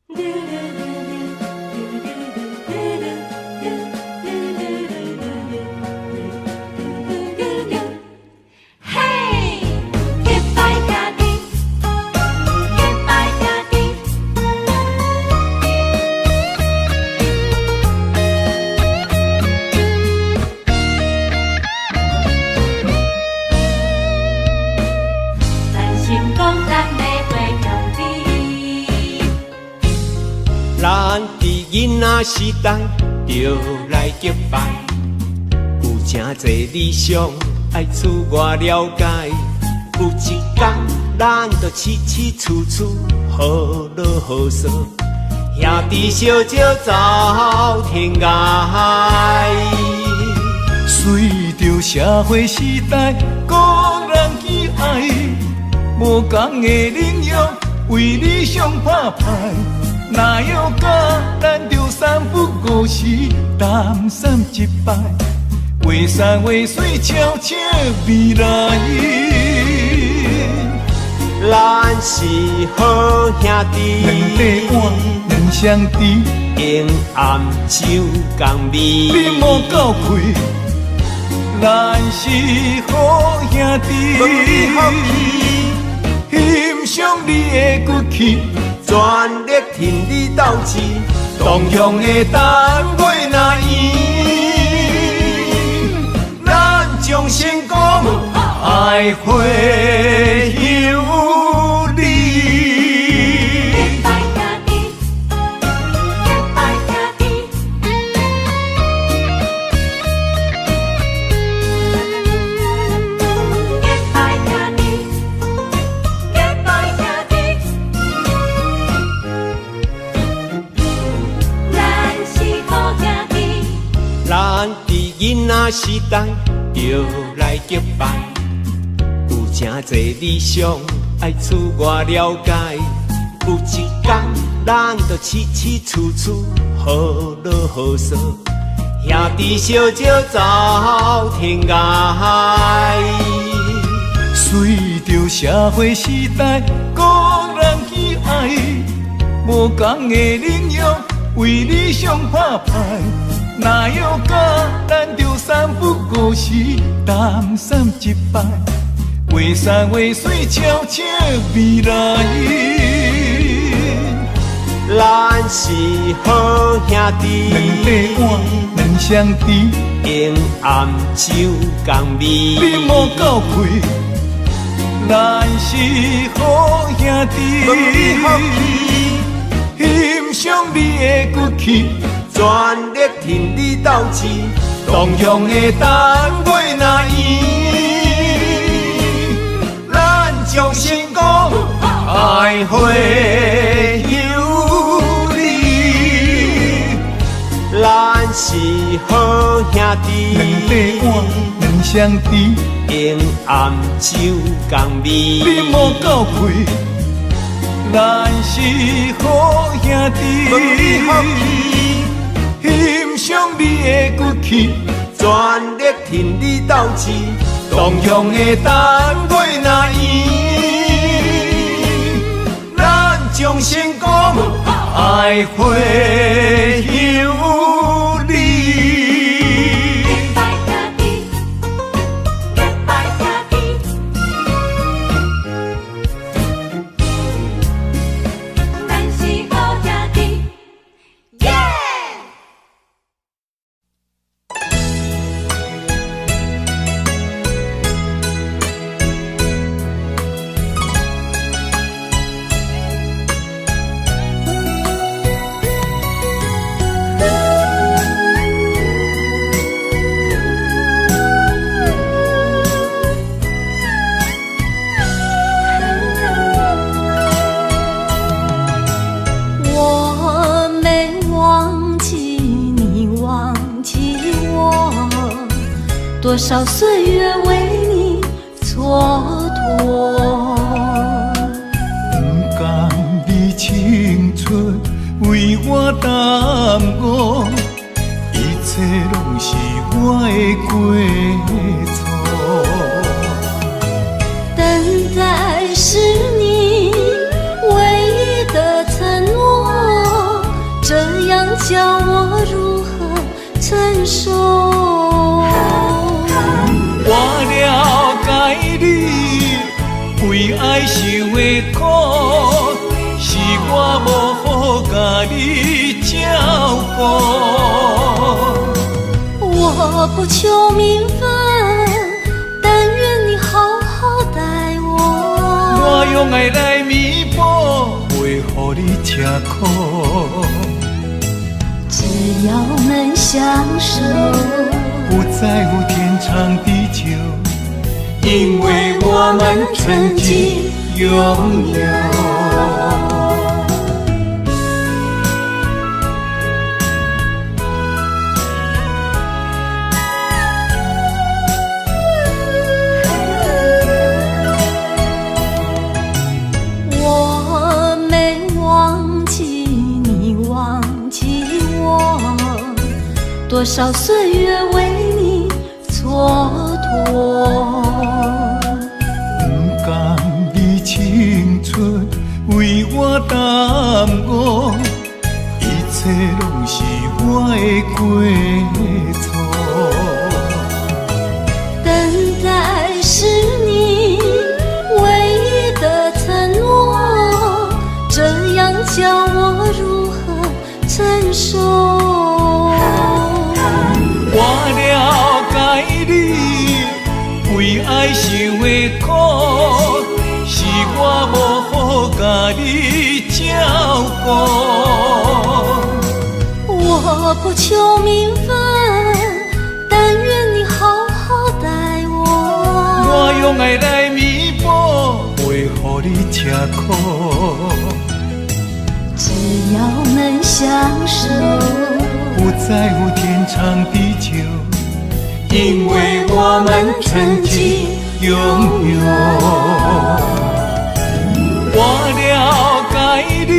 嘿，结拜兄弟，结拜兄弟。咱成功，咱的花兄弟。咱佇囡仔時代就來結拜，有誠濟理想愛自我了解。有一天咱就起起厝厝好樂好趖，兄弟相招走天涯。隨著社會時代，各人去愛，無仝的領域，為理想拍拼。若藥假，咱就三不五時擔心一擺，話山話水悄悄未來。咱是好兄弟，兩塊碗兩相甜，永暗酒共味。你莫鬥氣，咱是好兄弟。問你福氣，欣賞你的骨氣，全力挺你鬥志，同鄉的等月若圓，咱將成功，愛會有你。結拜兄弟，結拜兄弟。結拜兄弟，結拜兄弟。咱是好兄弟。咱佇囡仔時代就來結拜，有誠濟理想愛自我了解。有一天咱就起起厝厝好樂好趖，兄弟相招走天涯。隨著社會時代，各人去愛，無仝的領域，為理想拍拼。若藥假，咱就三不五時擔心一擺，話山話水悄悄未來。咱是好兄弟，兩塊碗兩相甜，永暗酒共味。你莫鬥氣，咱是好兄弟。問你福氣，欣賞你的骨氣，全力挺你鬥志，同鄉的等月若圓，咱將成功，愛會有你。咱是好兄弟，兩塊碗兩相甜，永暗酒共味。你莫鬥氣，咱是好兄弟。問你福氣，欣賞你的骨氣，全力挺你鬥志，同鄉的等月若圓，咱將成功，愛會有你。結拜兄弟，結拜兄弟。咱是好兄弟，耶！我沒忘記你，忘記我，多少歲月為你蹉跎。不甘你青春為我耽誤，一切攏是我的過錯。等待是你唯一的承諾。叫我如何承受？我了解你为爱受的苦，是我无好共你照顾。我不求名分，但愿你好好待我。我用爱来弥补，袂予你吃苦。只要能相守，不在乎天長地久，因為我們曾經擁有。我沒忘記你，忘記我，多少歲月為你蹉跎。不甘你青春為我耽誤，一切攏是我的過錯。等待是你唯一的承諾，這樣叫我如何承受？我了解你為愛受的苦，是我無好共你照顧。我不求名分，但願你好好待我。我用愛來彌補，袂予你吃苦。只要能相守，不在乎天長地久，因為我們曾經擁有。我了解你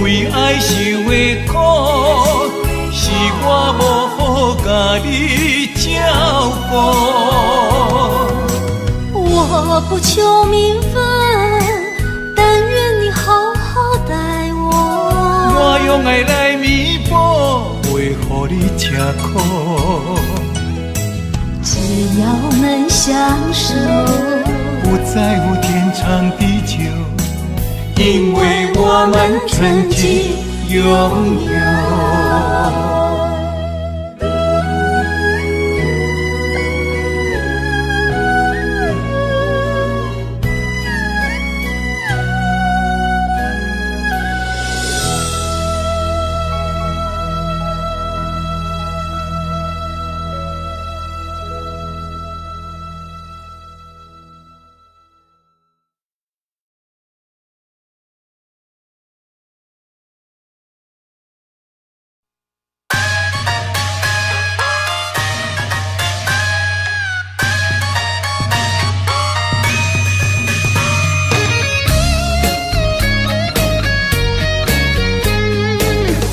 為愛受的苦，是我無好共你照顧。我不求名分，但願你好好待我。我用愛來彌補，袂予你吃苦。只要能相守，不在乎天長地久，因為我們曾經擁有。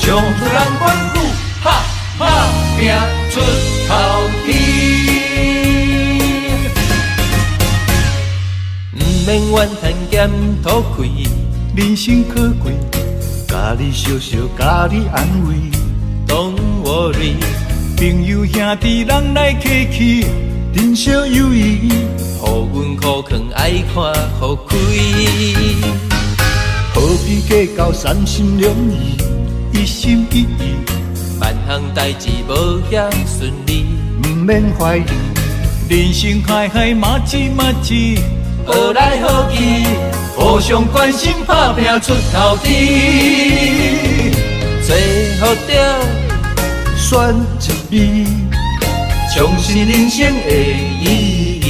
唱出人阮久，哈哈拼出头天。毋免怨叹兼讨气，人生可贵，共你相惜，共你安慰。 Don't worry，朋友兄弟人來客氣，珍惜友誼，予阮苦劝愛看予開。何必計較三心兩意，一心一意，萬項代誌無遐順利，毋免懷疑。人生海海嘛一嘛一，學來學去，互相關心打拼出頭天。找予著選一味，重新人生的意義。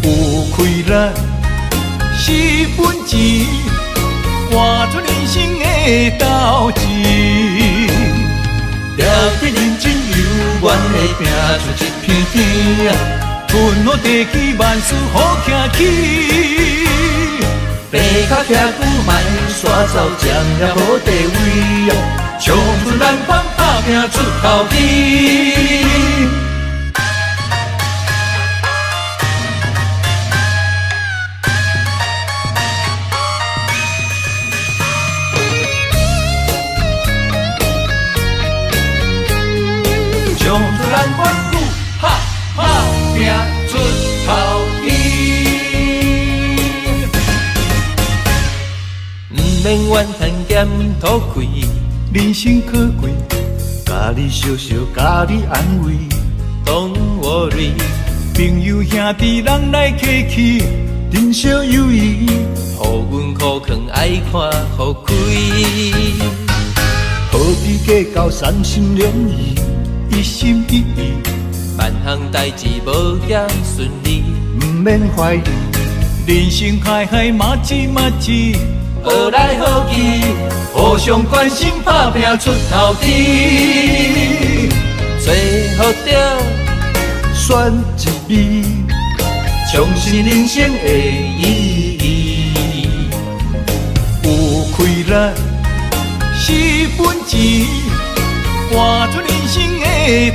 有氣力是本錢，活出人生的鬥志。定得認真猶原會拼出一片天。阮好地基萬事好徛起，爬較徛久，莫煞走，占了無地位。唱出難關，打拼出頭天。免怨叹兼讨气。人生可贵，共你相惜，共你安慰。 Don't worry，朋友兄弟人来客气，珍惜友谊，予阮苦劝爱看予开。何必计较三心两意，一心一意，万项代志无遐顺利，毋免怀疑。人生海海嘛一嘛一，学来学去，互相关心打拼出头天。找予著，选一味，重拾人生的意义。有气力是本钱，活出人生的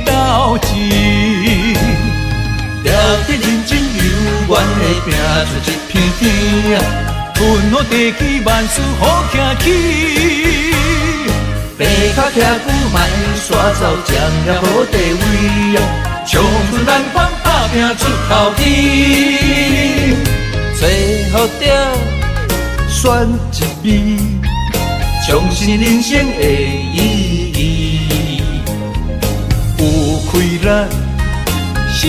斗志。定伫认真犹原会拼出一片天。吞予地基万事好徛起。爬较徛久，莫煞走，占了好地位。冲出难关，打拼出头天。找予著，选一味，重拾人生的意义。有气力是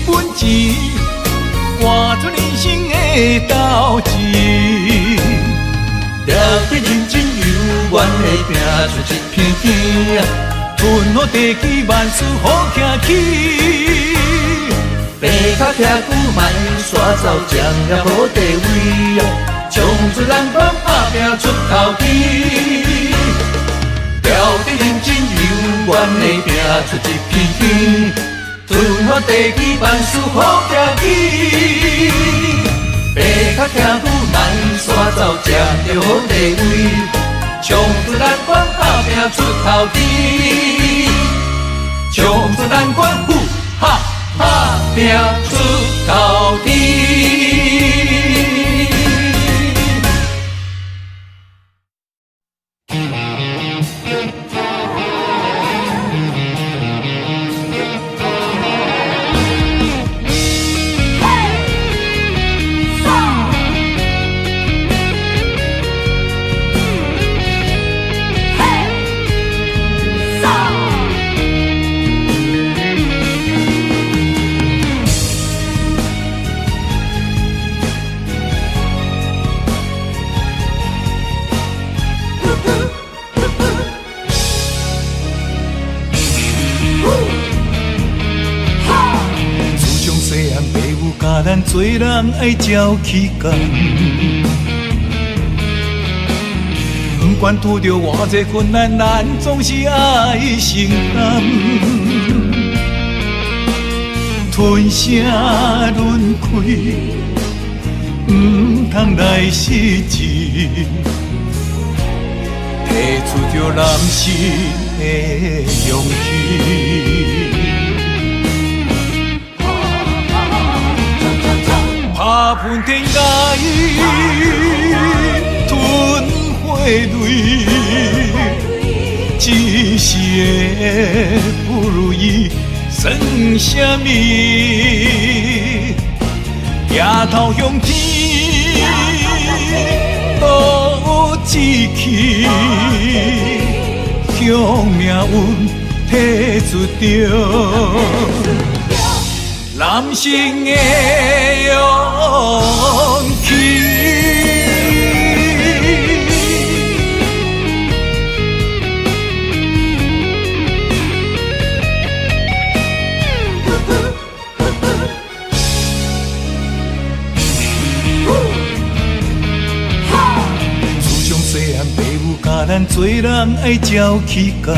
本钱，活出人生的斗志。定伫认真犹原会拼出一片天。吞予地基万事好徛起。爬较徛久，莫煞走，占了好地位。冲出难关，打拼出头天。定伫认真犹原会拼出一片天。吞予地基万事好徛起。爬较徛久，莫煞走，占著好地位。冲出难关，打拼出头天。冲出难关，呼哈打拼出头天。咱做人爱照起工，不管拄著偌济困难，咱总是爱承担。吞声忍气，毋通来失志，提出著男性的勇气。拍喷天涯，吞火泪，一时的不如意算啥物？抬头向天，赌志气，向命运提出著男性的勇气。自从细汉，爸母教咱做人爱照起工。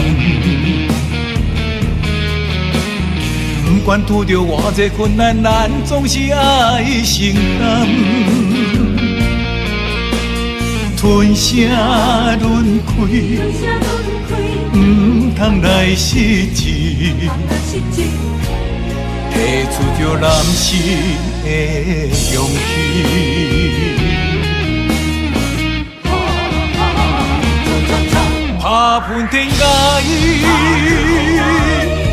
不管拄著偌济困难，咱总是爱承担。吞声忍气，毋通来失志，提出著男性的勇气。拍喷天涯，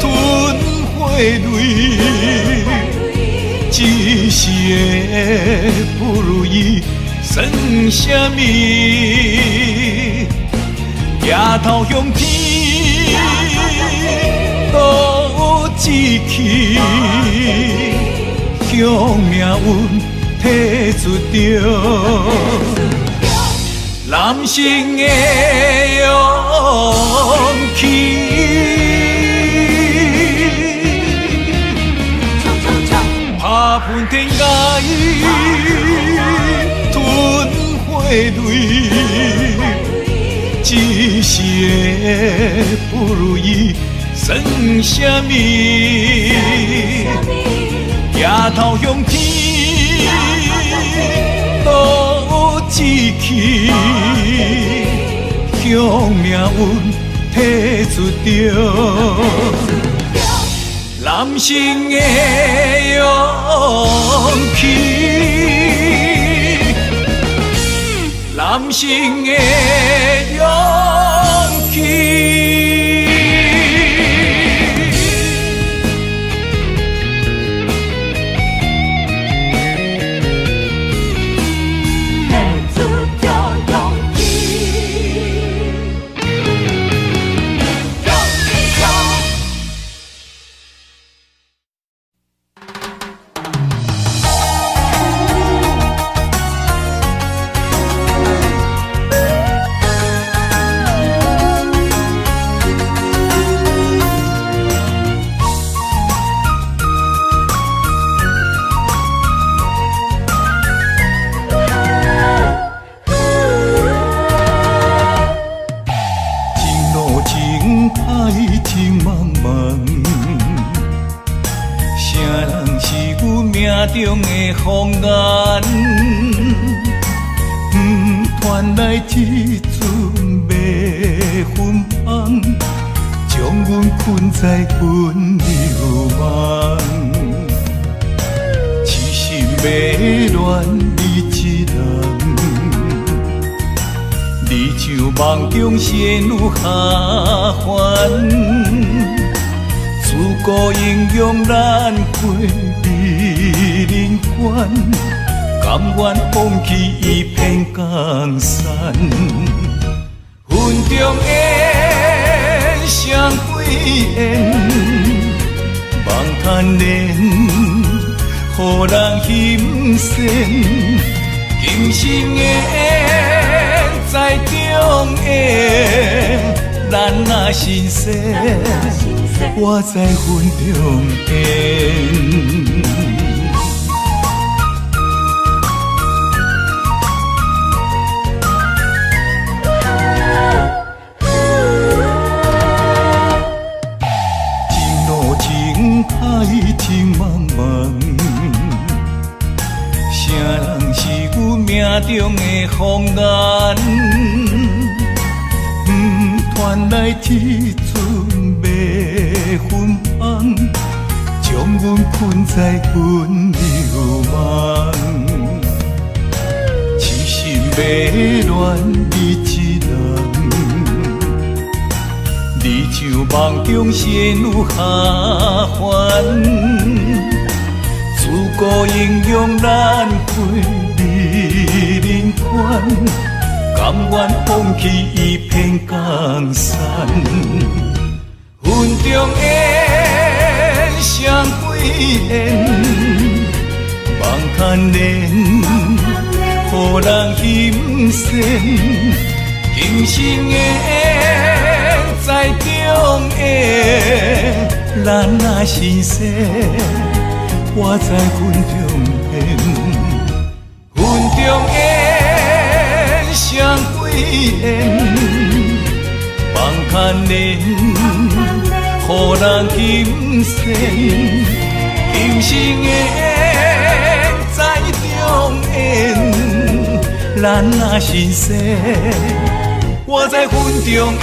吞火泪，一时的不如意算啥物？頭向天，都有志氣，向命運提出著男性的勇氣。拍噴天涯，吞血淚，一時的不如意算啥物？抬頭向天，都有志氣，向命運提出著男性的勇氣，男性的勇氣。中的风眼，不传来这阵袂芬芳，将阮困在温柔梦。痴心迷恋你一人，你像梦中仙女下凡。自古英雄难过美人关，甘愿放弃一片江山。云中雁，双归雁，梦牵连，予人心善。今生缘再重演，咱若神仙，我在云中缘。情路情海情茫茫，啥人是阮命中的风眼？不传来这阵袂芬芳，将阮困在温柔梦。痴心迷恋你一人，你像梦中仙女下凡。自古英雄难过美人关，甘愿放弃一片江山。云中雁，双归雁，梦牵连，予人心善。今生缘再重演，咱若神仙，我在云中缘。云中雁，双归雁，梦牵连，予人心善。今生缘再重演，咱若神仙，我在云中缘。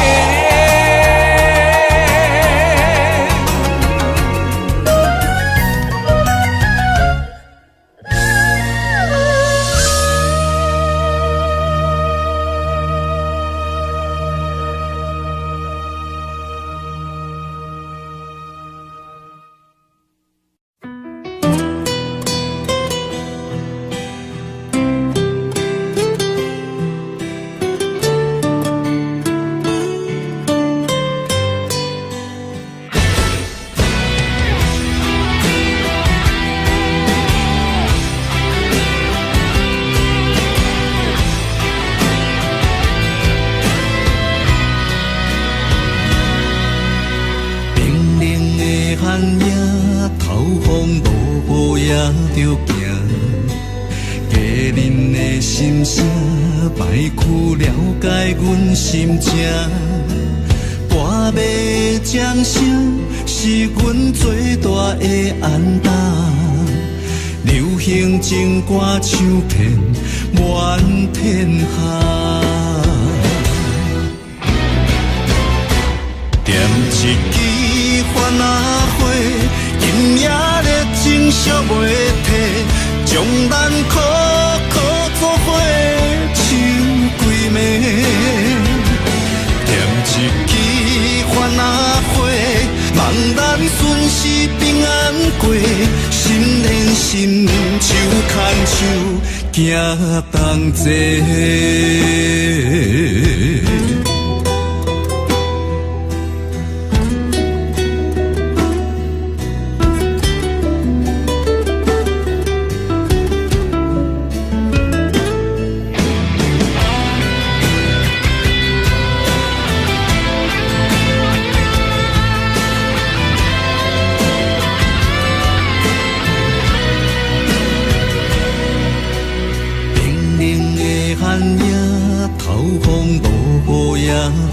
一莫去了解阮心情。半暝钟声是阮最大的安胆，流行情歌唱遍满天下。点一支番仔花，今夜热情烧袂退，将咱苦苦做伙唱规暝。点一支番仔花，望咱顺时平安过，心连心，手牵手，行同齐。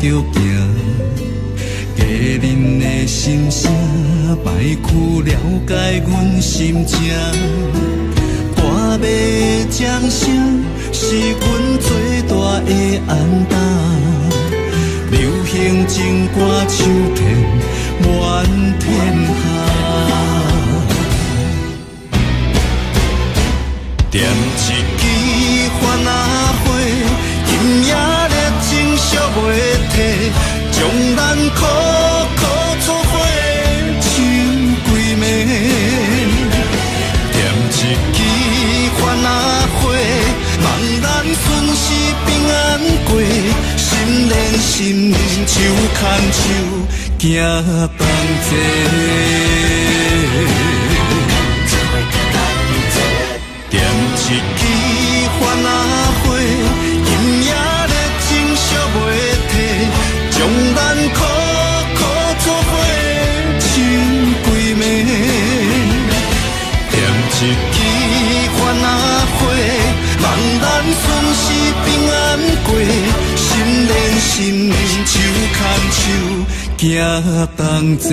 着行，家人的心声，莫去了解阮心情。半暝钟声是阮最大的安胆，流行情歌唱遍满天下。点一支番仔花，今夜热情烧袂退，将咱苦苦做伙唱规暝。点一支番仔花，望咱顺时平安过，心连心，手牵手，行同齐。点一支番仔花，今夜热情烧袂退，将咱苦苦做伙唱规暝。点一支番仔花，望咱顺时平安过，心连心，手牵手，行同齐。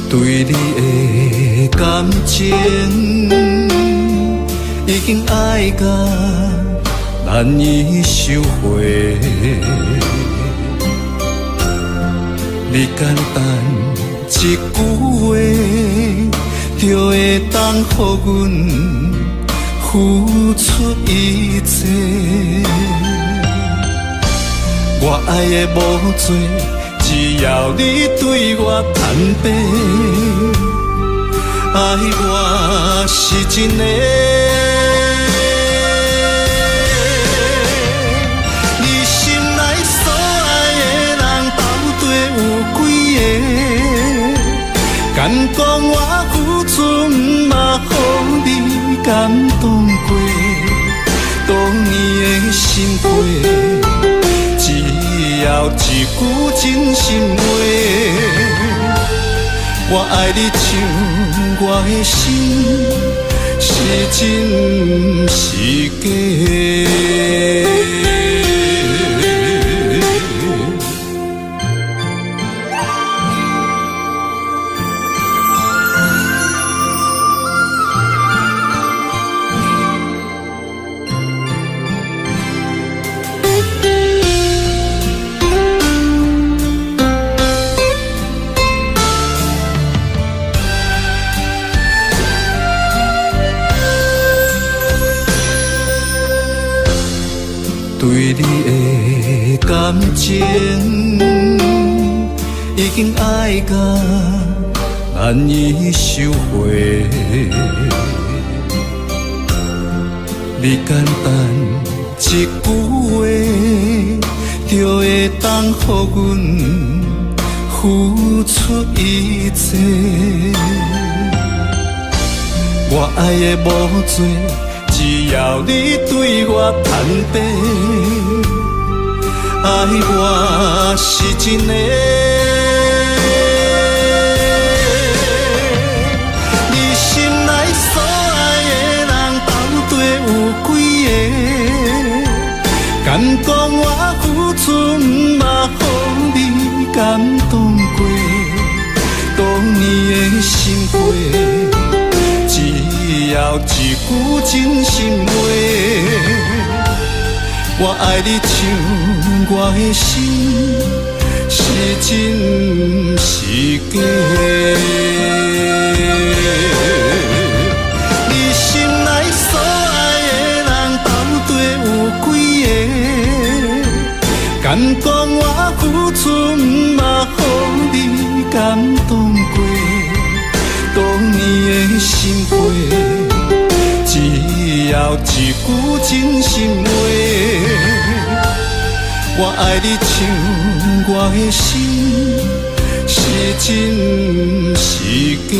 对你的感情已经爱到难以收回，你简单一句话就会当予阮付出一切。我爱的无多，只要你对我坦白，爱我是真的。你心内所爱的人到底有几个？敢讲我付出嘛予你感动过？多年的心过，只要一句真心话，我爱你像我的心是真是假。對你的感情已經愛甲難以收回。你簡單一句話，就會當予阮付出一切。我愛的無多，只要你對我坦白，愛我是真的。你心內所愛的人到底有幾个？敢講我付出嘛予你感動過？多年的心血，只要一句真心話，我愛你像我的心是真是假？你心內所愛的人到底有幾个？敢講我付出嘛予你感動過？多年的心血，只要一句真心話，我愛你像我的心是真是假？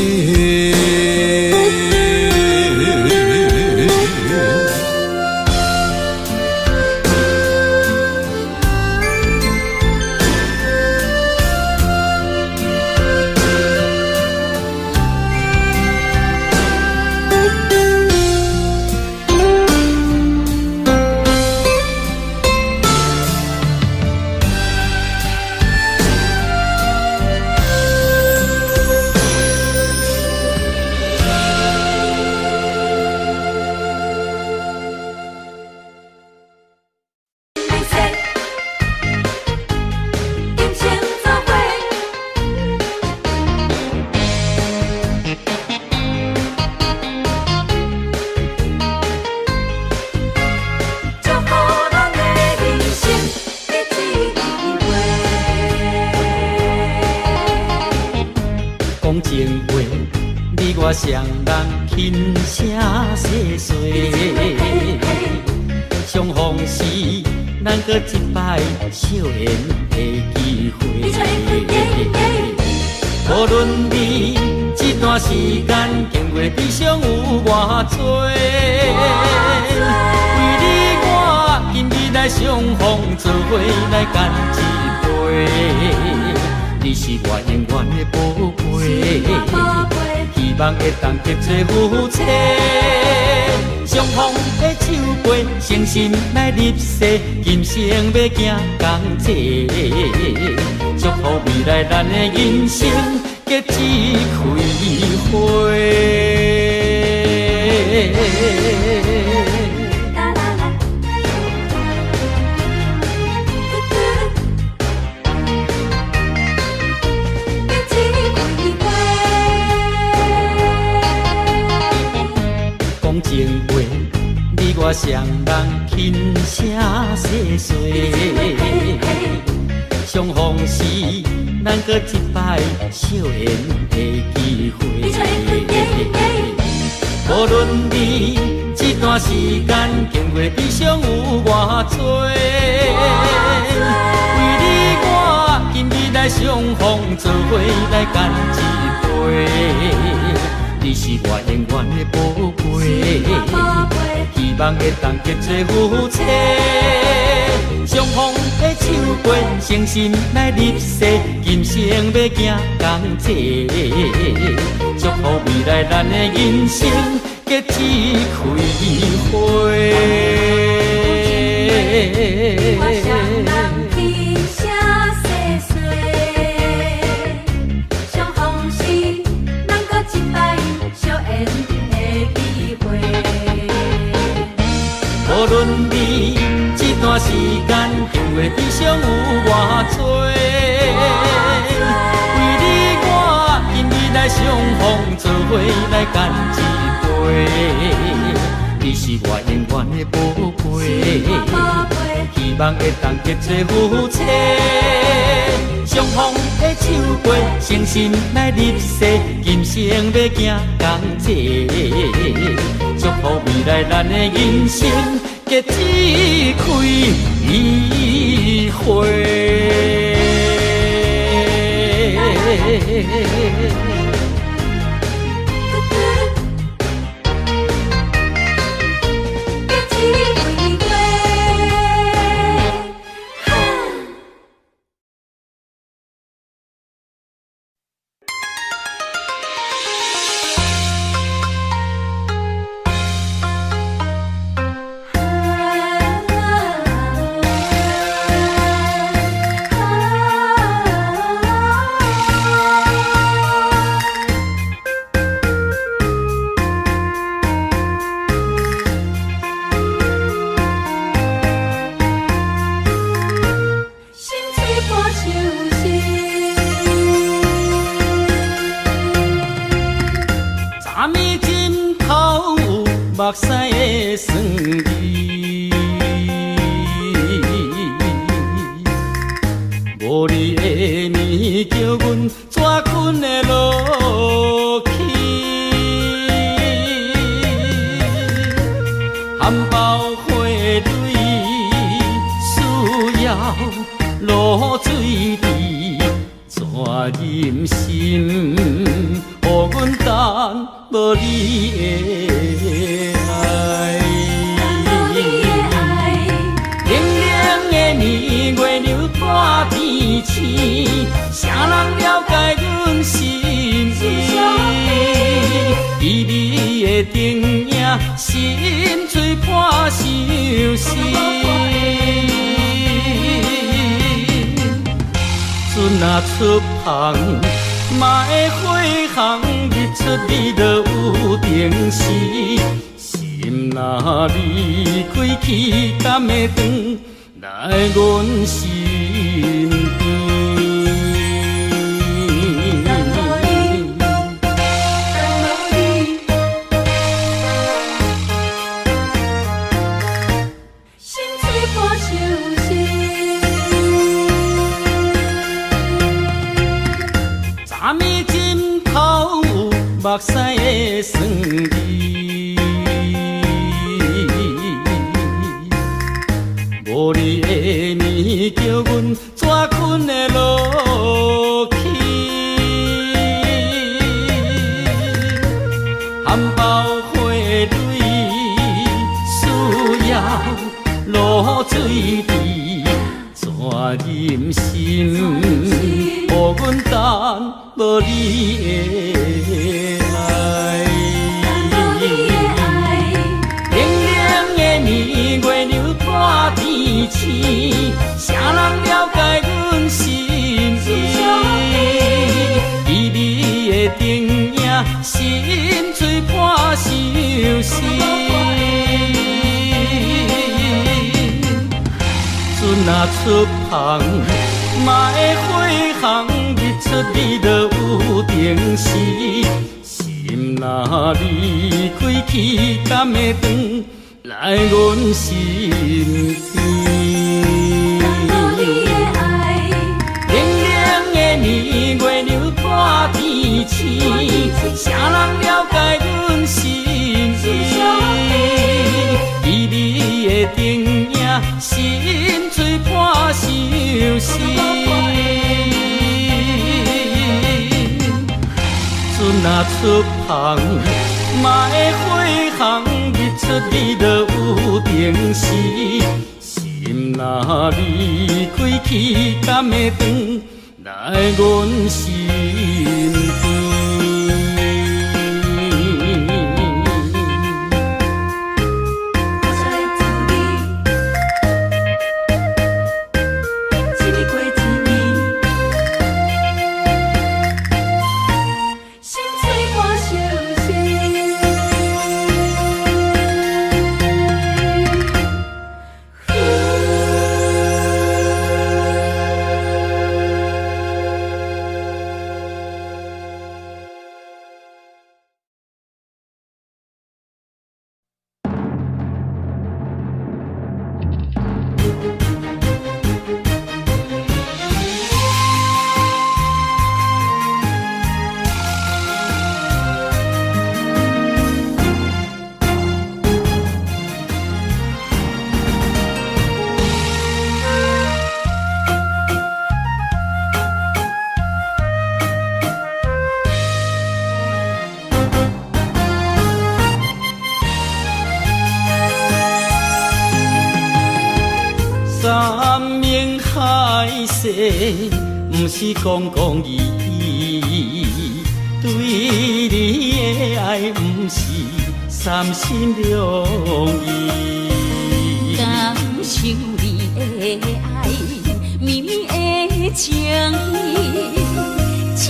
雙人輕聲細說，相逢時咱閣一擺相緣的機會。無論你這段時間經過悲傷有偌多，為你我今日來相逢，做伙來乾一杯。你是我永遠的寶貝，希望會當結做夫妻。相逢的手背，誠心來立誓，今生欲行仝齊。祝福未來咱的人生結一開花。情話，你我雙人輕聲細說，相逢時咱閣一擺相緣的機會。無論你這段時間經過悲傷有偌多，為你我今日來相逢，做伙來乾一杯。你是我永遠的寶貝，希望會當結做夫妻。相逢的手背，誠心來立誓，今生欲行仝齊。祝福未來咱的人生結一開花。無論你這段時間經過悲傷有偌多，為你我今日來相逢，做伙來乾一杯。你是我永遠的寶貝，希望會當結做夫妻。相逢的手過，誠心來立誓，今生欲行仝齊。祝福未來咱的人生結一開花。目屎的酸味，無你的暝，叫阮怎睏會落去？含苞花蕊需要露水滴，怎忍心予阮等無你的愛？冷冷的暝，月亮半天星，誰人了解阮心意？美美的灯影，心碎破相思。船若出航，嘛會火烘，日出日落有定時。心若離開去，敢會轉來阮身邊？心碎破相思。昨暝枕頭有目屎的酸味，無你的暝，叫阮怎睏會落去？含苞花蕊需要露水滴，怎忍心予阮等無你的愛？冷冷的暝，月亮半天星，誰人了解阮心意？美美的灯影，心碎破相思。船若出航，嘛會火烘，日出日落有定時。心若離開去，敢會轉來阮身邊？冷冷的暝，月亮半天星，誰人了解阮心意？美美的灯影，心碎破相思。船若出航，嘛會火烘，日出日落有定時。心若離開去，敢會轉來阮身邊？心碎破相思。誓，毋是講講而已。對你的愛，毋是三心兩意。感受你的愛，綿綿的情意，情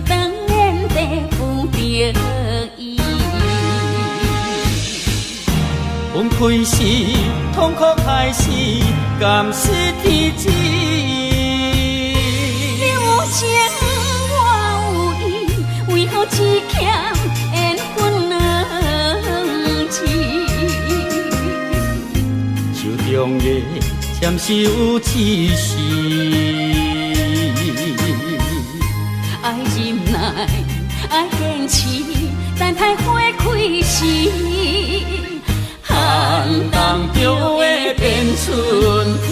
長緣地不得已。分開時，痛苦開始，敢是天志。你有情，我有意，為何只欠緣分兩字？手中的暫時有一時，愛忍耐，愛堅持，等待花開時，寒冬就會變春天。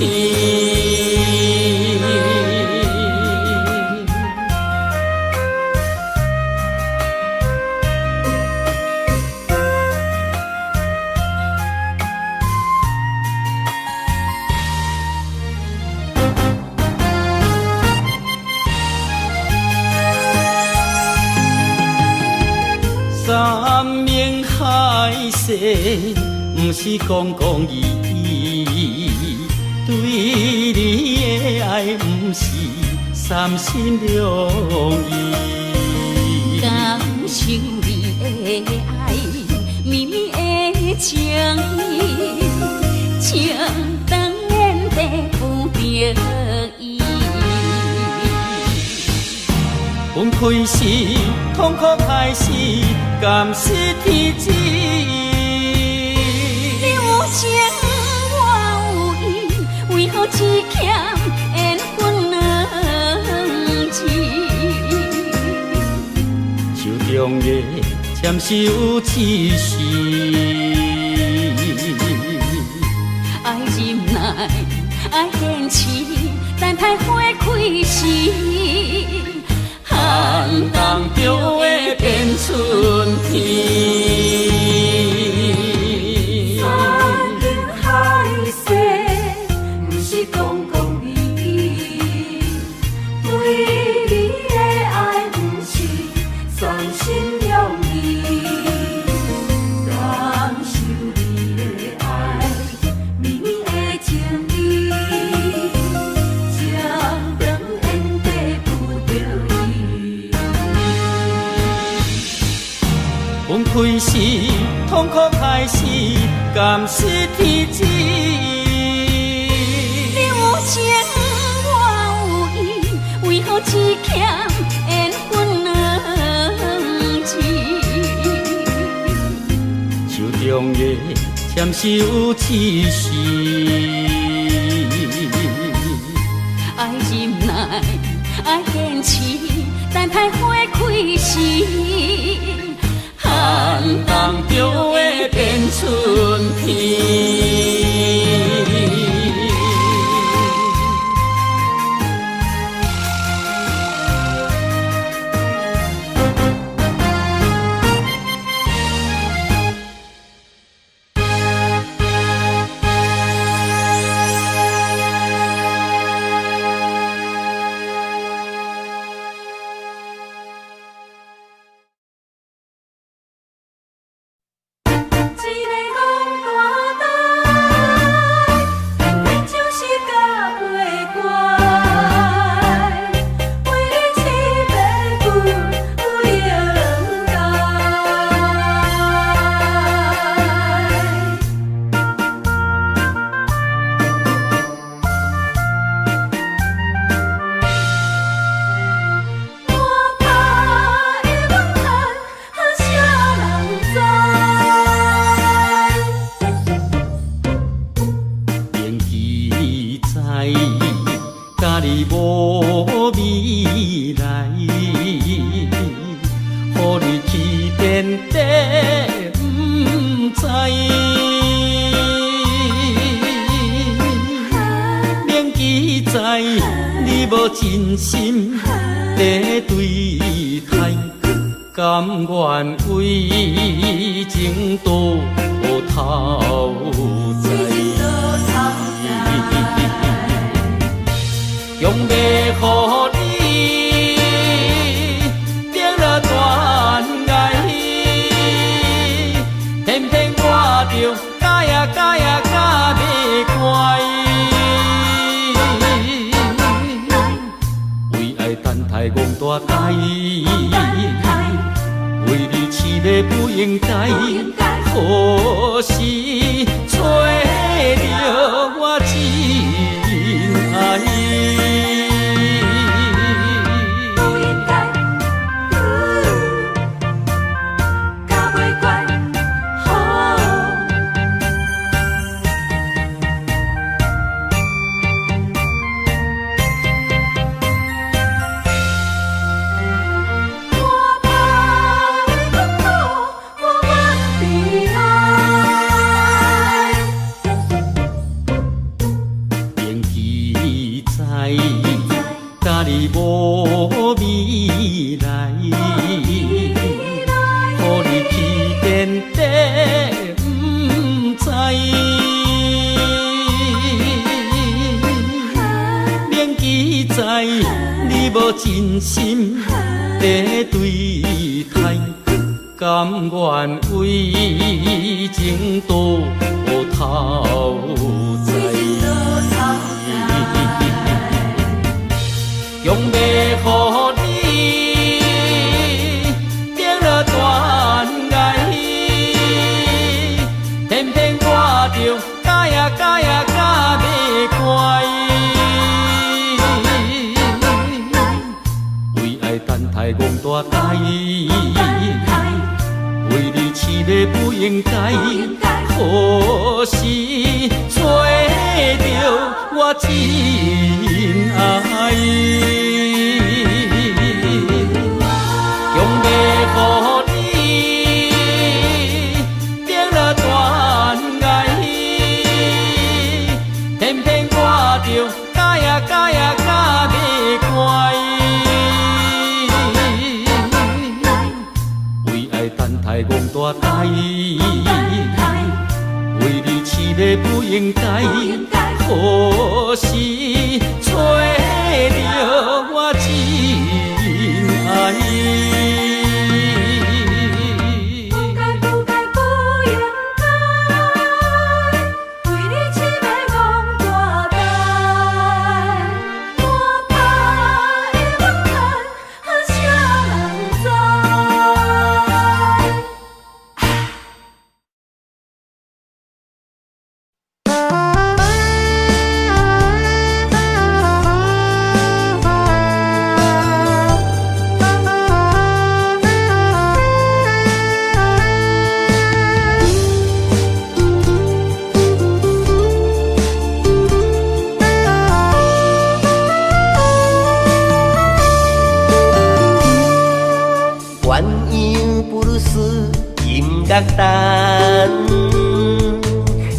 山盟海誓，毋是講講而已。對你的愛，毋是三心兩意。感受你的愛，綿綿的情意，情長緣地不得已。分開時，痛苦開始，敢是天志。你有情，我有意，為何只欠緣分兩字？手中的暫時有一時，愛忍耐，愛堅持，等待花開時，寒冬就會變春天。山盟海誓，毋是講講而已。對你的愛，毋是三心兩意。感受你的愛，綿綿的情意，情長緣地不得已。分開時，痛苦開始，敢是天志。你有情，我有意，為何只欠緣分兩字？手中的暫時有一時，愛忍耐，愛堅持，等待花開時，寒冬就會變春天。真心在對待，甘願為情倒頭栽。強着咬呀咬呀咬袂乖。为爱等待戆大呆，为你饲马不应该，何时找著我真爱？真心在对待，甘愿为情倒头栽，强欲予你跌落断崖，偏偏我著咬呀咬呀咬袂乖。戆大呆，为你饲马不应该，何时找著我真爱？强欲予你跌落断崖，偏偏我著咬呀咬呀咬袂乖。戆大呆，为你饲马不应该，何时找著我真爱？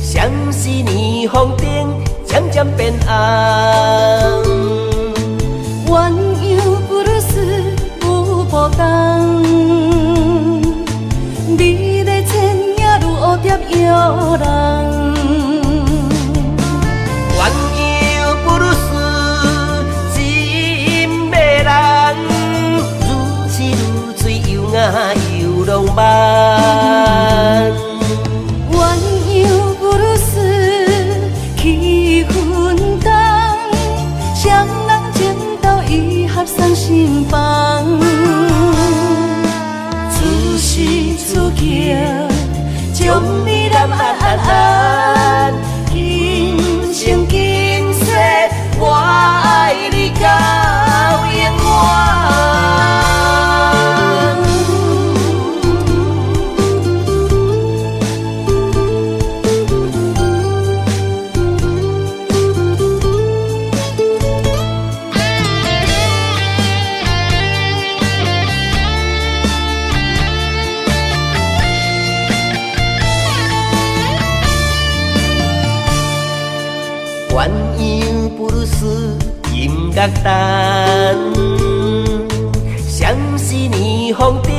相思霓虹灯渐渐变暗，鸳鸯不如丝舞步动，美丽倩影如蝴蝶摇人。鸳鸯不如丝真迷人，如痴如醉又雅又浪漫。送心房，此时此刻，将你揽安安安，今生今世，我爱你到永远。乐坛，相思霓虹灯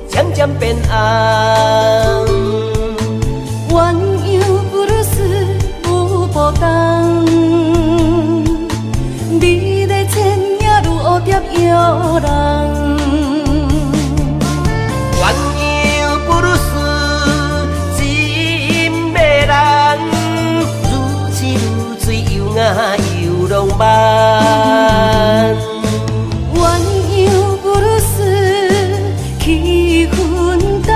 渐渐变暗。鸳鸯不如丝舞步动，美丽倩影如蝴蝶摇人。鸳鸯不如丝真仔又浪漫。鸳鸯不如死去分担，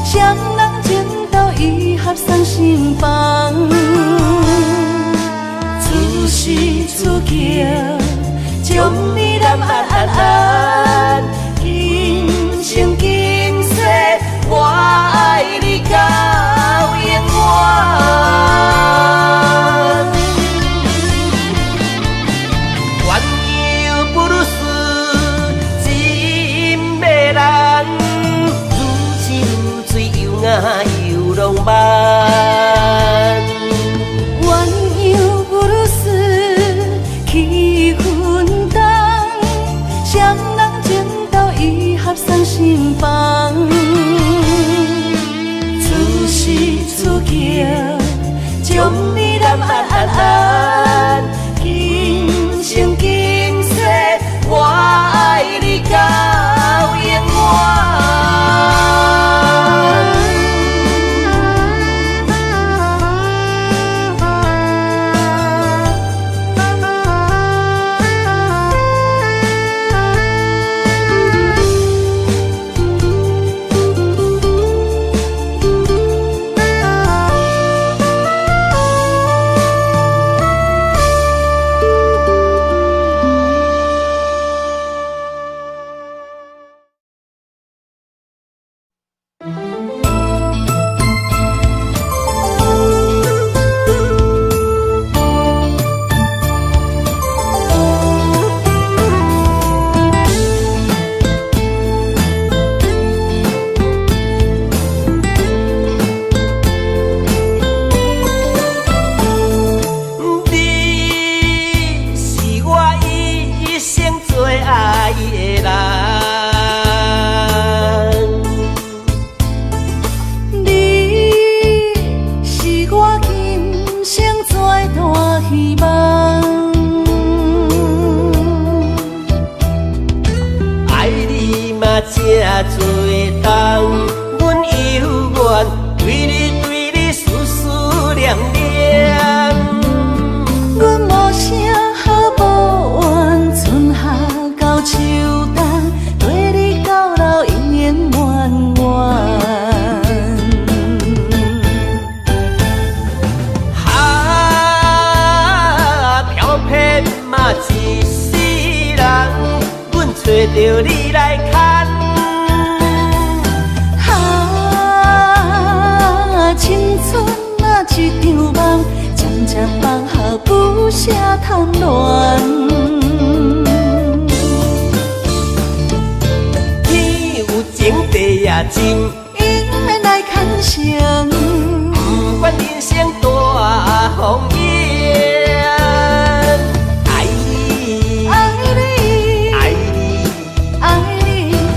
双人情投意合送心房。此时此刻，将你揽安安安，今生今世我爱你到永远。鸳鸯不如死，真迷人，如痴如醉，又爱又浪漫。鸳鸯不如死去分担，双人情投意合送心房。此时此刻，将你揽安安安，今生今世我爱你到永远。你是我一生最爱的人，你是我今生最大希望。爱你嘛这多冬，阮犹原对你对你思思念念。阮无啥好抱怨，春夏到秋冬，跟你到老永永远远。哈，飘飘嘛一世人，阮揣著你来牵。哈，青春啊一场梦，渐渐放下不舍贪恋。天有情地也深，永远来牵成。不管人生大风雨。爱你，爱你，爱你，爱你，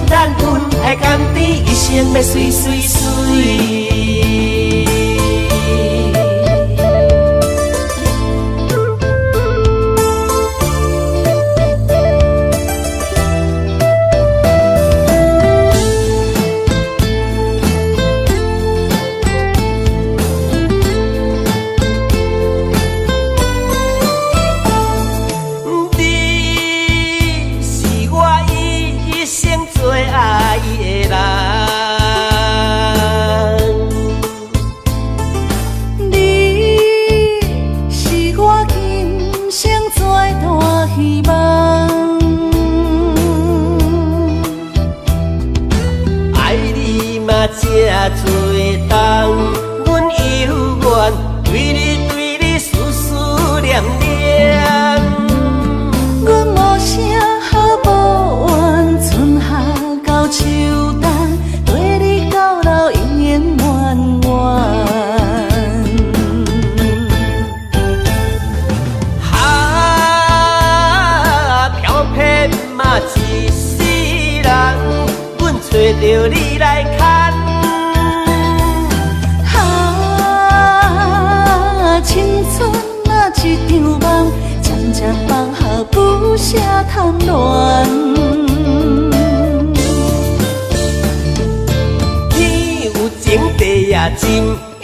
咱恩爱甘甜，一生欲媠媠媠。你是我一生最爱的人，你是我今生最大希望。爱你嘛这多冬，阮犹原对你对你思思念念。阮无啥好抱怨，春夏到秋冬，跟你到老永永远远。哈，飘飘嘛一世人，阮揣著你来牵。哈，青春啊一场梦，渐渐放下不舍贪恋。天有情地也深，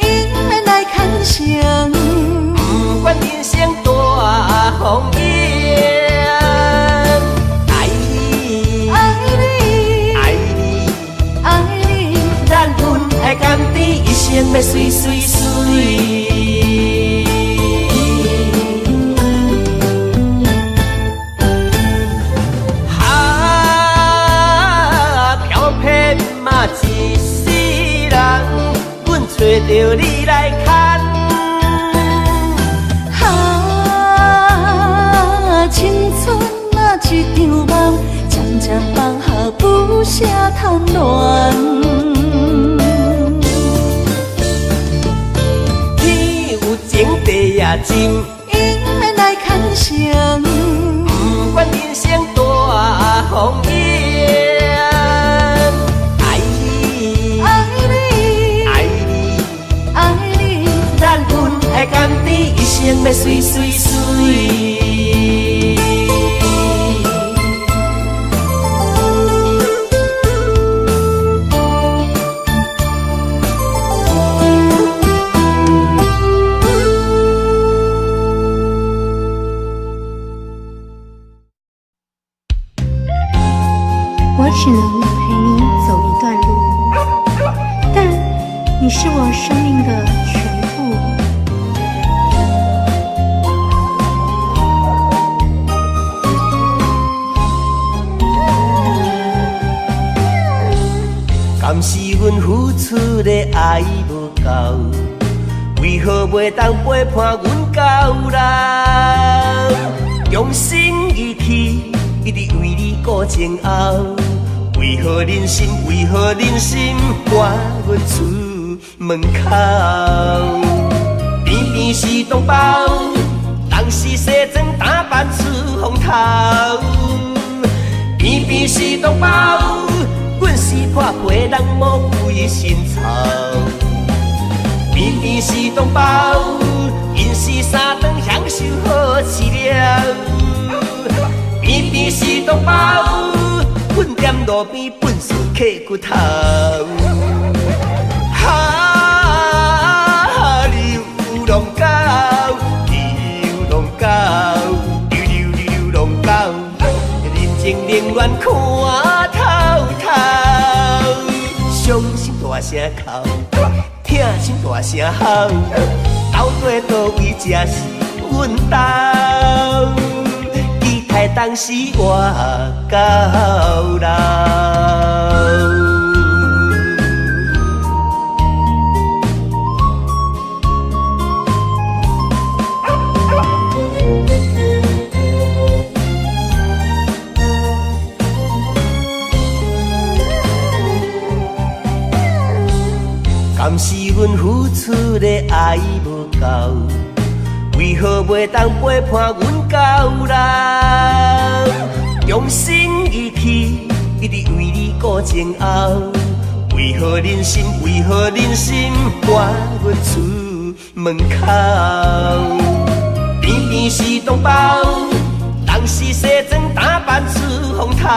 永远来牵成。不管人生大生欲媠媠媠。啊，飘飘嘛一世人，阮揣著你来牵。啊，青春啊一场梦，渐渐放下不舍贪恋。天有情地也情，永远来牵成。不管人生大风涌，爱你，爱你，爱你，爱你，咱恩爱甘甜，一生欲媠媠媠。我只能陪你走一段路，但你是我生命的全部。敢是阮付出的爱无够，为何袂当陪伴阮到老？用心义气，一直为你顾前后。为何忍心？为何忍心赶阮出门口？偏偏是同胞，当时西装打扮出风头。偏偏是同胞，阮是破皮人无规身臭。偏偏是同胞，𪜶是三顿享受好饲料。偏偏是同胞，阮踮路边粪扫捡骨头。哈，流浪狗，流浪狗，流流流流浪狗，人情冷暖看透透，伤心大声哭，疼心大声吼，到底佗位才是阮兜？期待当时活到老。敢是阮付出的爱无够，为何袂当陪伴阮到老？用心义气，一直为你顾前后。为何忍心？为何忍心赶阮出门口？偏偏是同胞，当时西装打扮出风头。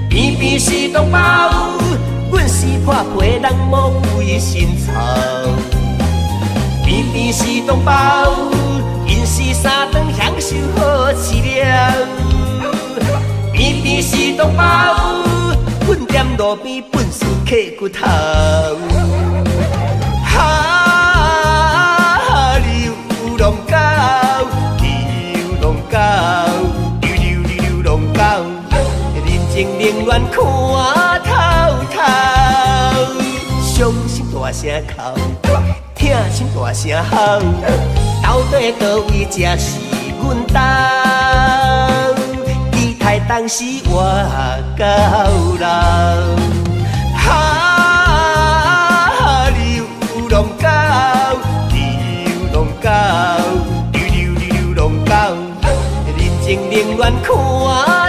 偏偏是同胞，阮是破皮人无规身臭。偏偏是同胞，𪜶是三顿享受好饲料。偏偏是同胞，阮踮路边粪扫捡骨头。哈，流浪狗，流浪狗，流流流流浪狗，人情冷暖看透透，伤心大声哭，疼心大声吼，到底佗位才是阮兜？期待当时活到老。哈，流浪狗，流浪狗，流流流流浪狗，人情冷暖看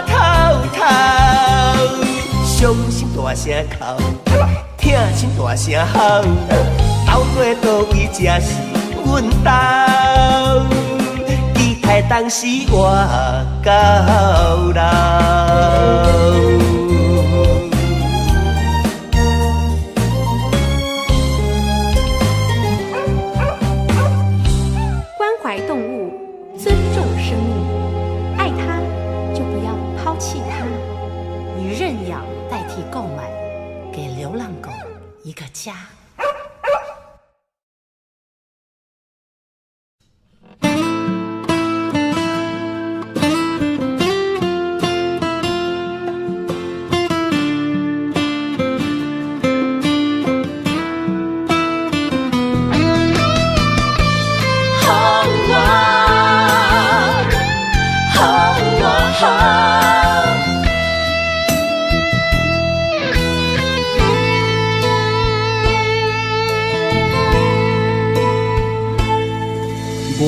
透透，伤心大声哭，疼心大声吼，到底佗位才是阮兜？期待当时活到老。关怀动物，尊重生命，爱它就不要抛弃它。以认养代替购买，给流浪狗一个家。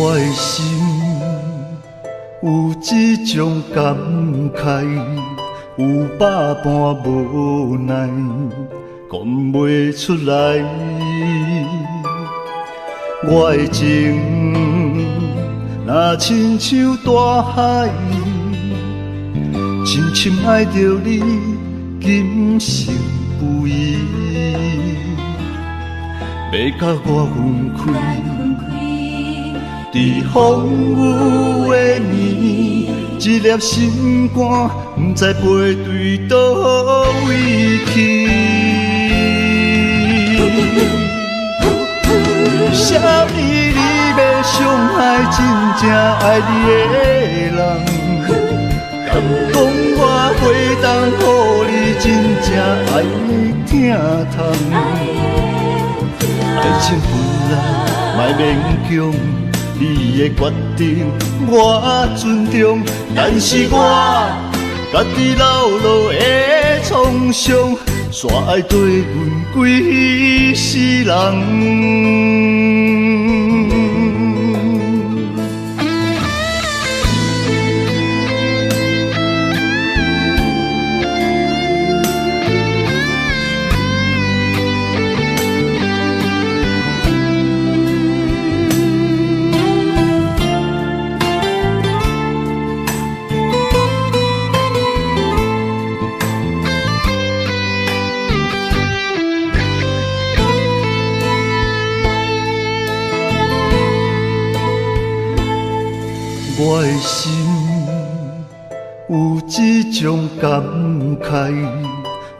我的心有这种感慨，有百般无奈，讲袂出来。我的情若亲像大海，深深爱著你，今生不移，欲佮我分开。伫风雨的暝，一粒心肝，不知飞对佗位去。啥物你欲伤害真正爱你的人？敢讲我袂当予你真正爱的疼痛？爱情本来莫勉强。你的决定我尊重，但是我家己流落的创伤，煞爱缀阮规世人。我的心有这种感慨，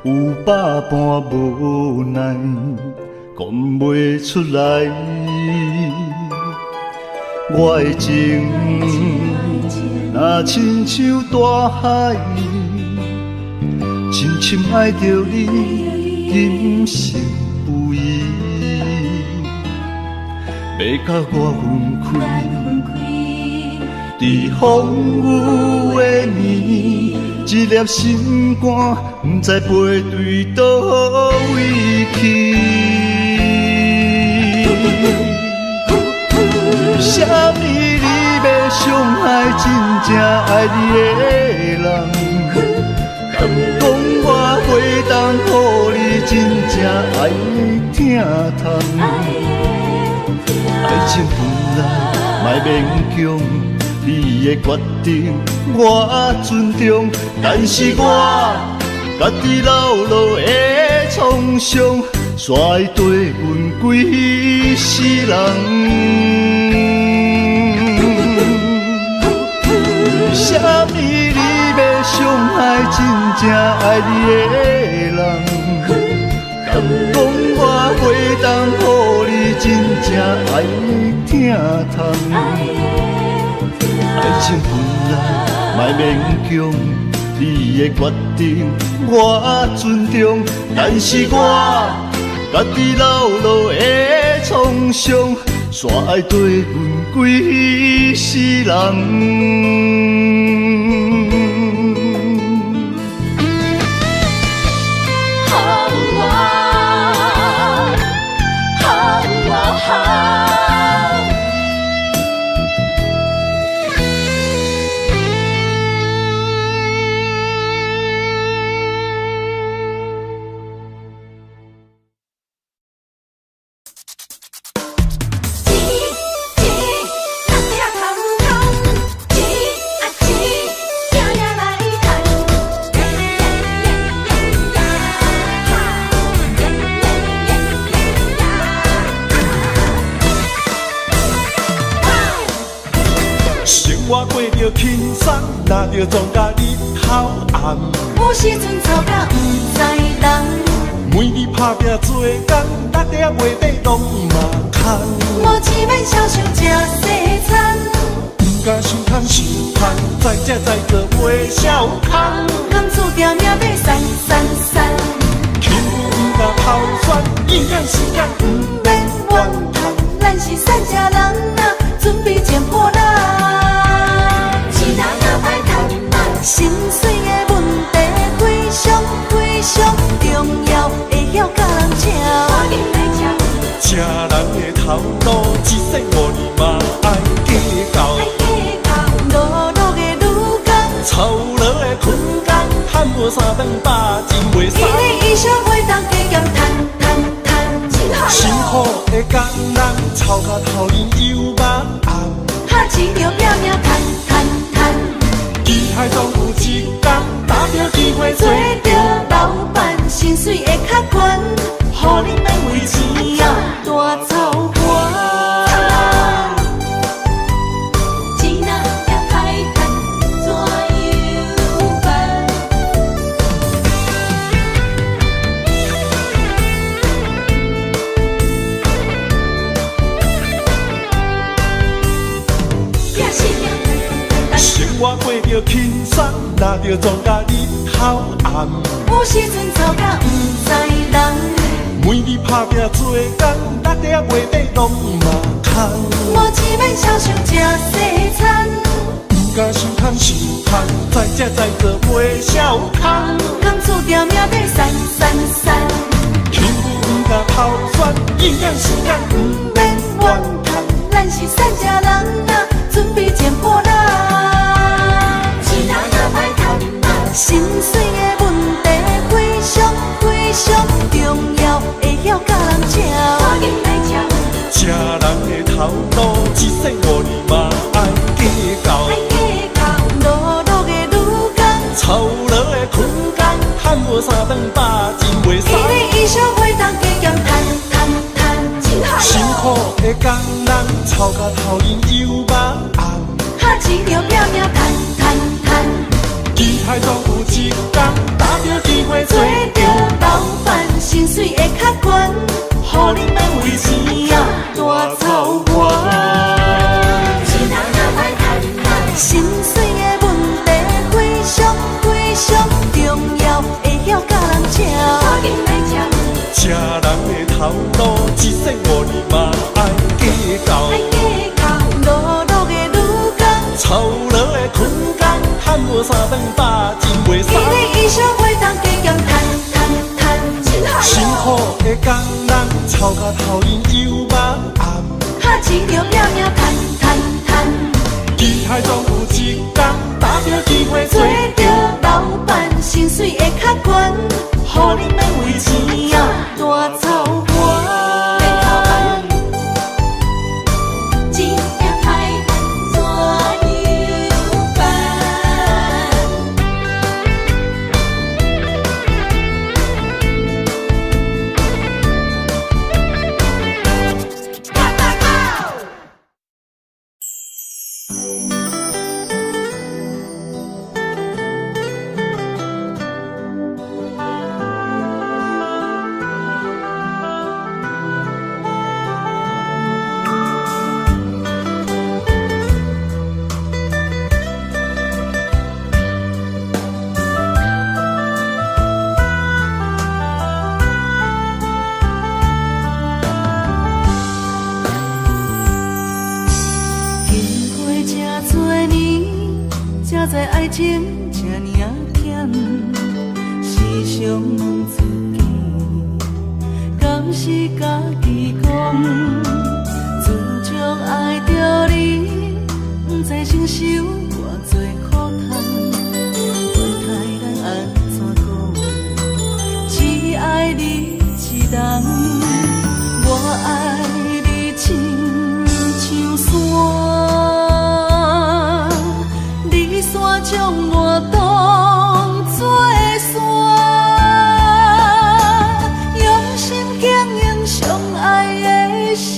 有百般无奈，讲袂出来。我的情若亲像大海，深深爱著你，今生不移，欲佮我分开。伫风雨的暝，一粒心肝，不知飞对佗位去。啥物你欲伤害真正爱你的人？敢讲我袂当予你真正爱的疼痛？爱情本来莫勉强。你的决定我尊重，但是我家己流落的创伤，煞会缀阮规世人。啥物你欲伤害真正爱你的人？敢讲我袂当予你真正爱的疼痛？爱情本来莫勉强，你的决定我尊重，但是我家己流落的创伤，煞爱缀阮规世人。轻松，若著撞甲日头红。有时阵吵甲不知人。每日打拼做工，六点袂底拢嘛空。无钱免销售食西餐。毋敢想空想空，在食在做袂消空。敢注定命欲散散散。起舞毋敢抛酸，应该时间毋免怨叹。咱是散食人啊，准备剪破烂。心碎的问题非常非常重要，会晓佮人吃。吃人的头路，一世五年嘛爱行。計較。碌碌的女工，操勞的困工，趁無三頓飽，真袂使。伊的衣裳袂當加減趁趁趁。辛苦的工人，操甲頭面油肉紅。哈錢著拼命趁趁趁。期待總有一天，搭著機會做著老闆，薪水會較懸，予你免為錢啊大操盤。錢若也歹趁，怎樣辦？生活過著輕鬆，若著撞甲日頭暗。有時陣吵甲毋知人。每日打拼做工，六點月底攏嘛空。無錢免雙想食西餐。毋敢想空想空，在食在做袂痟空。工厝店名底散散散。幸福毋敢头酸，营养时間毋免怨叹。咱是散食人啊，準備剪破爛。錢若歹趁啊，心碎的問題非常非常重要，會曉佮人食。食人的頭路，一世五年嘛愛計較。碌碌的女工，操勞的困工，趁無三頓飽，真袂使。伊的衣裳袂當加減趁趁趁。辛苦的工人，操甲頭面油肉紅。哈錢著拼命趁趁趁。期待總有一天，搭著機會做著老闆，薪水會較懸，予你免為錢啊大操盤。心碎的問題非常非常重要，會曉佮人食。食人的頭路，一世五年嘛愛計較。碌碌的女工，操勞的困工，趁無三頓飽，真袂使。伊的衣裳袂當加減趁趁趁。辛苦的工人，操甲頭面油肉紅。哈錢著拼命趁趁趁。期待總有一天，搭著機會做著老闆，薪水會較懸，予你免為錢啊大操盤。錢也歹趁，怎樣辦？經過這多年，才知愛情這爾仔甜。時常問自己，敢是家己講？自從愛著你，不知承受偌濟苦痛。袂太難按怎講？只愛你一人，我愛你親像山。你煞將我當作山，用心經營相愛的心。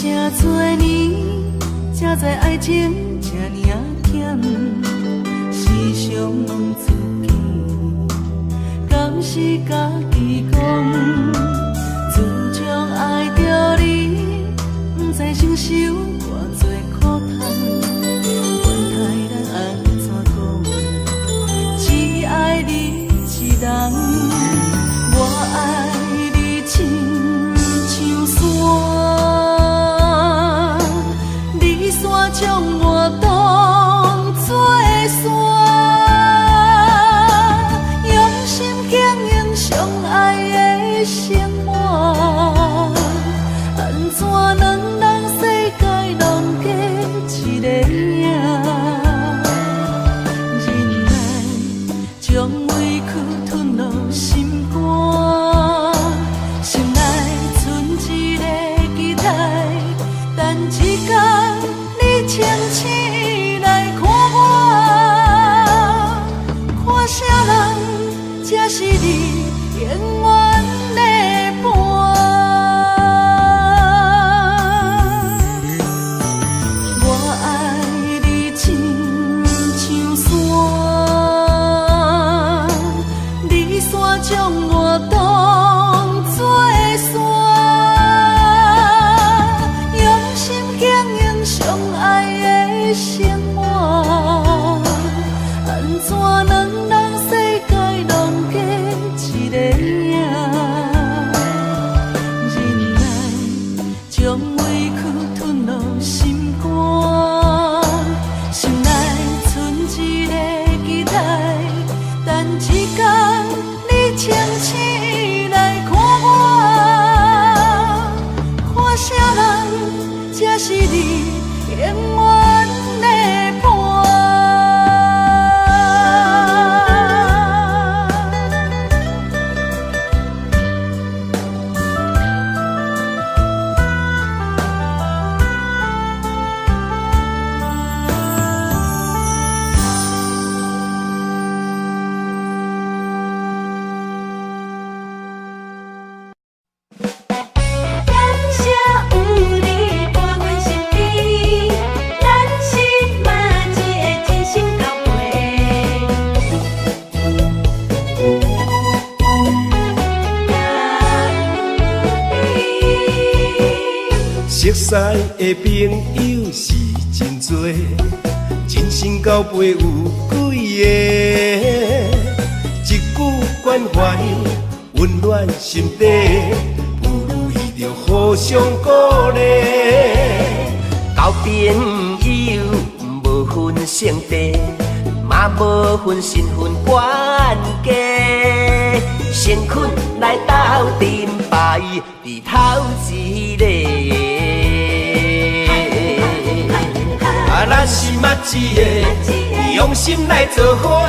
這多年，才知愛情這爾仔咸，時常問自己，敢是家己講？自從愛著你，不知承受偌濟苦痛，管他人按怎講，只愛你一人，我愛你親像山，你煞將我當作山，用心經營相愛的生活，按怎兩人世界攏加一个影？忍耐將委屈吞落心肝，心內剩一个期待，等一天你清醒來看我，看啥人才是你永遠的伴。我愛你親像山，你煞將我當作山，用心經營相愛的生活，按怎兩人世界攏加一個影？忍耐將委屈吞落心肝，心內剩一個期待，等一天你清醒來看我，看啥人才是你永遠的伴。感謝有你伴阮身邊，咱是嘛一个真心交陪。熟似的朋友是真多，真心交陪有幾个？一句關懷溫暖心底，不如意就互相鼓勵。交朋友無分性別，嘛無分身份關係，誠懇來鬥陣排佇頭一个。啊，咱是捌一个，用心來做伙，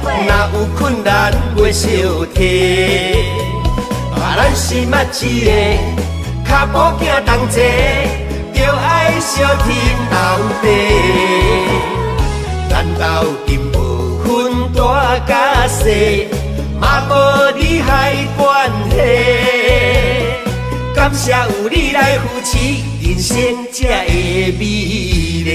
若有困難袂相提。啊，咱是捌一個，跤步行同齊，著愛相挺到底。咱鬥陣無分大甲細，嘛無利害關係。感謝有你來扶持，人生才會美麗。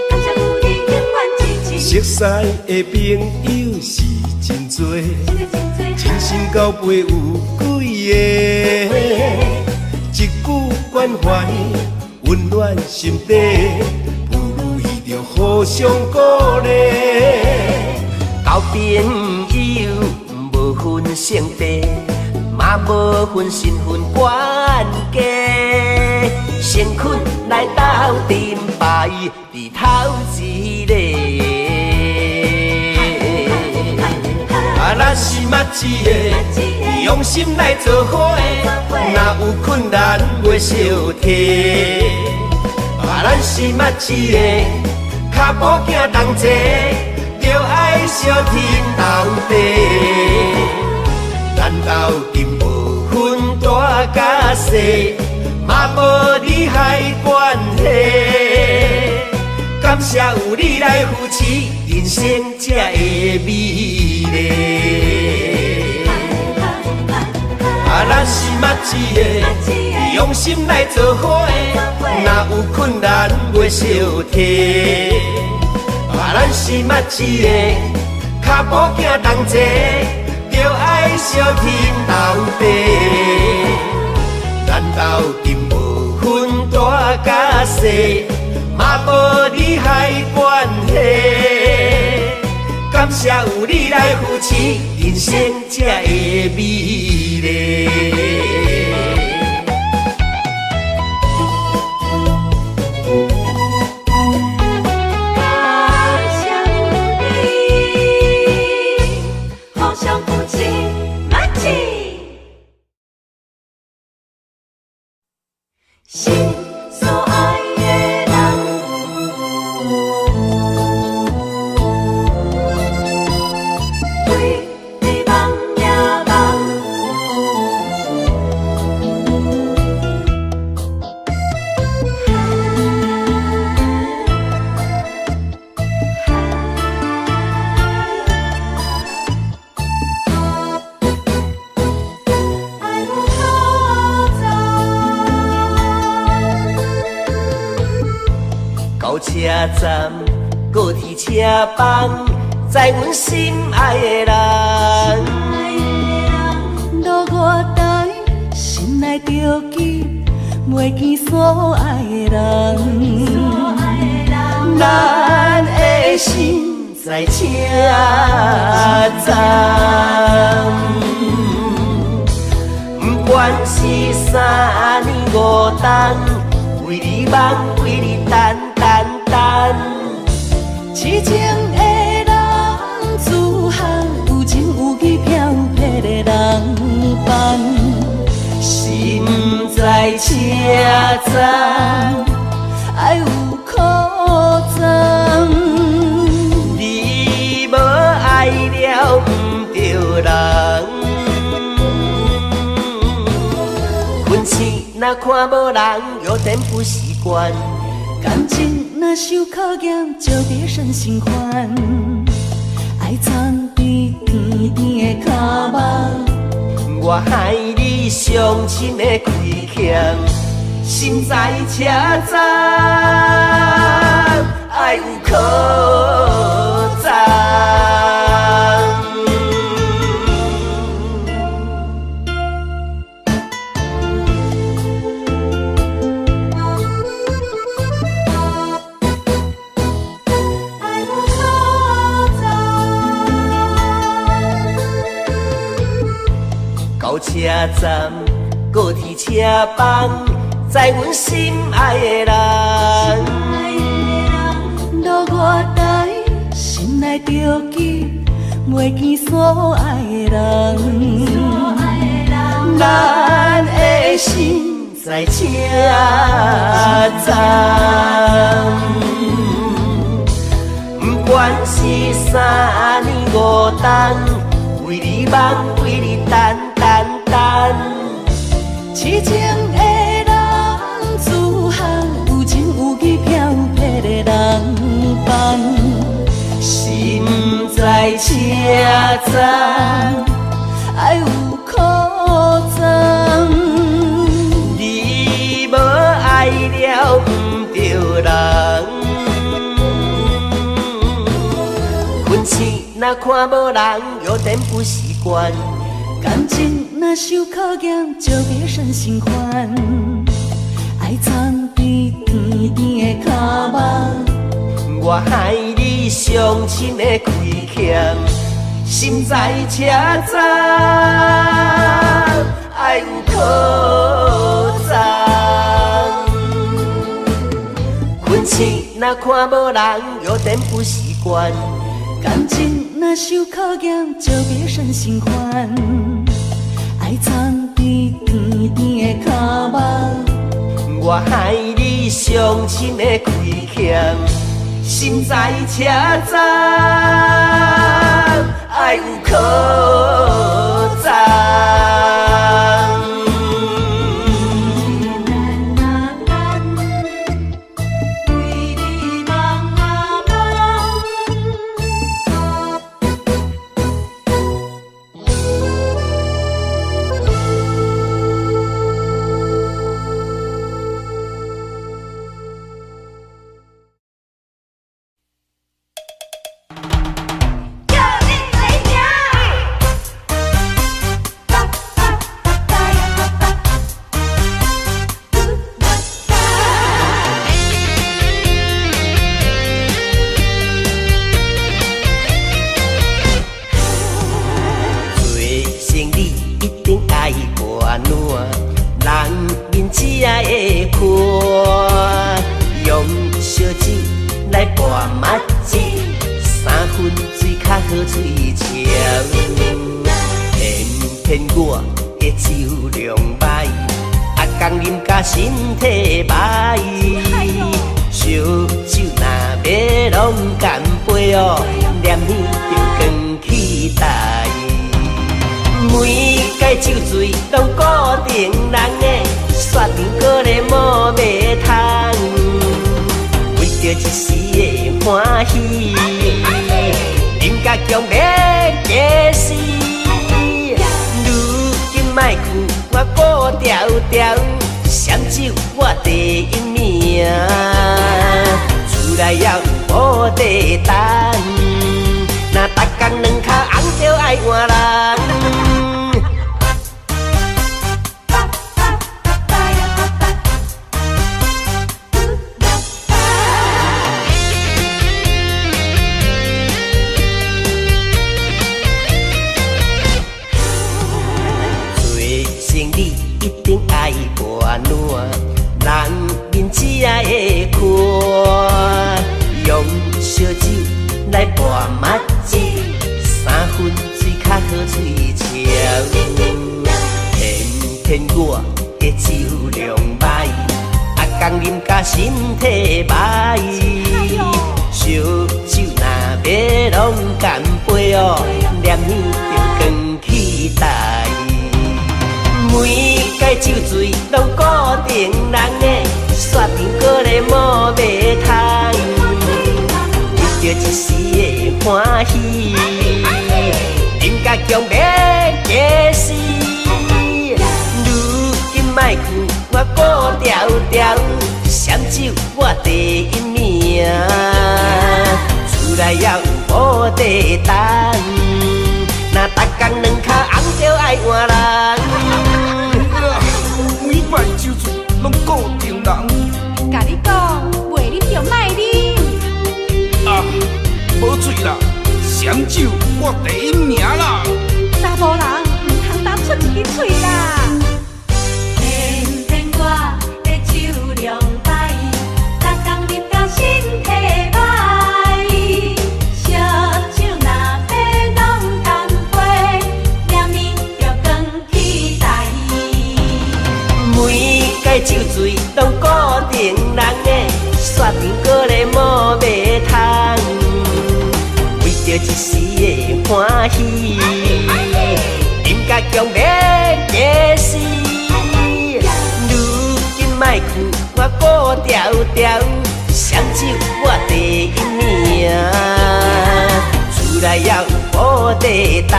感謝有你永遠支持。熟似的朋友是真多，真心交陪有幾個？一句關懷溫暖心底，不如意就互相鼓勵。交朋友無分性別，嘛無分身份關係，誠懇來鬥陣排佇頭一個。啊，咱是捌一個，用心來做伙，若有困難袂相提。啊，咱是捌一個，跤步行同齊，著愛相挺到底。咱鬥陣無分大大佮细，嘛无利害关系。感谢有你来扶持，人生才会美丽。啊，咱是默契的，用心来做伙，若有困难袂相提。啊，咱是默契的，跤步行同齐，就爱相挺到底。咱斗阵无分大佮细，嘛无利害关系。感谢有你来扶持，人生才会美丽。感谢有你，互相扶持，默契。心所爱的人，为你梦也梦。爱有可赞。到车站，高铁车房，载阮心爱的人。落月台，心内着急，袂见所爱的人。咱的心在车站，不管是三年五冬，为你望，为你等等等。痴情的男子汉，有情有义飘泊的人伴。心在车站，爱有可赞。你无爱了毋著人。困醒若看无人，有点不习惯。感情若受考验，就别生新欢。爱藏伫甜甜的脚目，我害你伤心的亏欠，心在车站，爱有可赞。爱有可赞。到车站，高铁车房，载阮心爱的人。落月台，心内着急，袂见所爱的人。咱的心在车站，不管是三年五冬，为你望，为你等等等。痴情的男子汉，有情有义飘泊的人伴。心在车站，爱有可赞。你无爱了毋著人。困醒若看无人，有点不习惯。感情若受考验，就别生新欢。爱藏伫甜甜的脚目，我害你伤心的亏欠，心在车站，爱有可赞。困醒若看无人，有点不习惯。感情若受考验，就别生新欢。爱藏伫甜甜的脚目，我害你伤心的亏欠，心在车站，爱有可赞。一定愛割烂，人面才會寬。用燒酒來撥目子，三分醉較好喙潮。偏偏我的酒量歹，逐工啉甲身體歹。燒酒若欲攏乾杯哦，念耳就光起台。每届酒醉攏固定人的，煞場閣咧摸袂通。為著一時的歡喜，啉甲強欲假死。如今莫去，我顧牢牢，閃酒我第一名。厝內也有無地等，若逐工兩跤紅就愛換人。做生意一定愛割爛，人面才會寬。用燒酒來撥目子，三分醉較好喙潮。偏偏我的酒量歹，逐工啉甲身體歹。燒酒若欲攏乾杯哦，念耳就光起台。每届酒醉攏固定人的，煞場閣咧摸袂通。為著一時的歡喜，啉甲強欲假死。如今莫去，我顧牢牢，閃酒我第一名。厝內也有無地等，若逐工兩跤紅就愛換人。每擺酒醉攏固定人，共你講，袂啉就莫啉。啊，無醉啦，閃酒我第一名啦。查埔人毋通擔出一支喙啦。偏偏我的酒量歹，逐工啉甲身體歹。燒酒若欲攏乾杯，念耳就光起台。每届酒醉攏固定人的，煞場閣咧摸袂通。為著一時的歡喜，啉甲強欲假死。如今莫去，我顧牢牢，閃酒我第一名。厝內也有無地等，